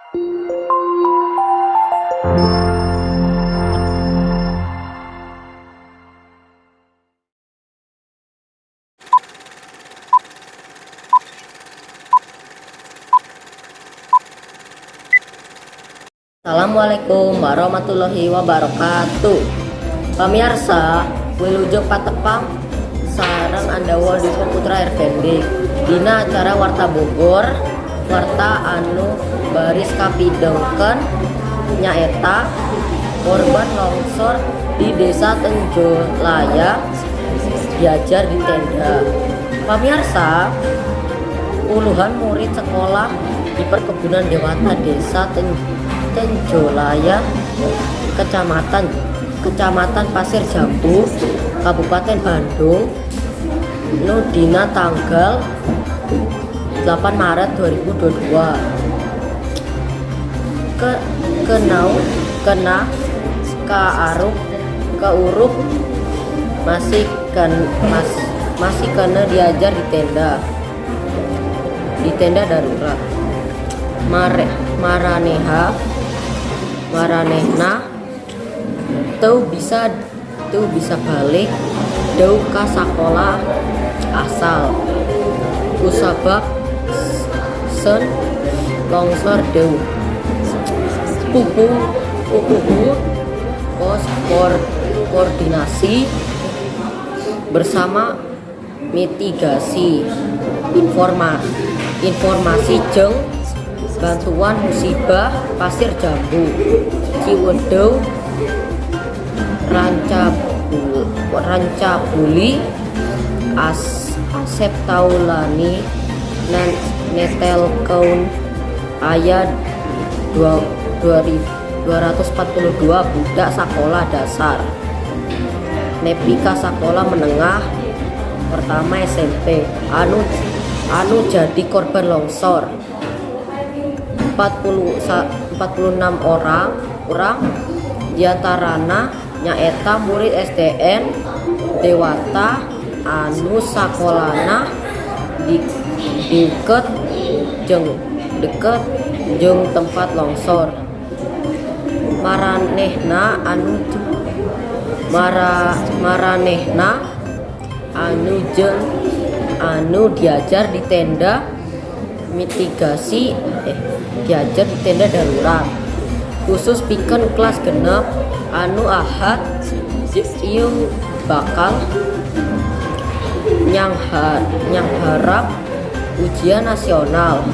Assalamualaikum warahmatullahi wabarakatuh. Pamirsa, wilujeng patepang sareng Andawa Dwi Putra Effendi dina acara Warta Bogor. Warta anu baris kapidengkeun nyaeta korban longsor di Desa Tenjolaya diajar di tenda. Pamirsa, puluhan murid sekolah di Perkebunan Dewata, Desa Tenjolaya, Kecamatan Kecamatan Pasir Jambu, Kabupaten Bandung, nu dina tanggal 8 Maret 2022 ke kenau kena kaaruk keuruk masih kena diajar di tenda darurat. Mare maraneha maranehna teu bisa balik deui ka sakolah asal kusabab seun longsor deui. Pupuhu pos koordinasi bersama mitigasi informasi jeung bantuan musibah Pasir Jambu, Ciwedeu, Rancabuli, Asep Taulani netelkeun aya 242 budak sakola dasar nepi ka sakola menengah pertama SMP anu anu jadi korban longsor. 40 46 orang orang diantarana nyaeta murid SDN Dewata anu sakolana di deket jeung tempat longsor. Maranehna anu jeung anu diajar di tenda mitigasi, diajar di tenda darurat khusus pikeun kelas 6 anu Ahad ieu bakal nyangharap ujian nasional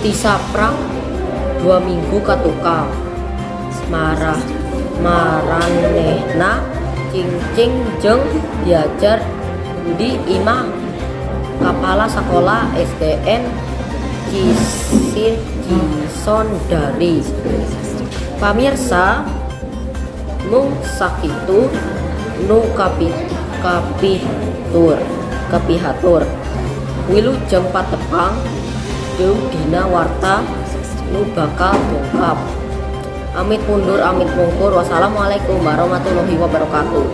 tisaprak 2 minggu ka tukang. Maranehna cicing jeung diajar di imah Kapala Sekolah SDN Cisir Cisondari. Pamirsa, mung sakitu nu kapihatur. Wilujeng patepang deui dina warta nu bakal dongkap. Amit mundur, amit mungkur. Wassalamualaikum warahmatullahi wabarakatuh.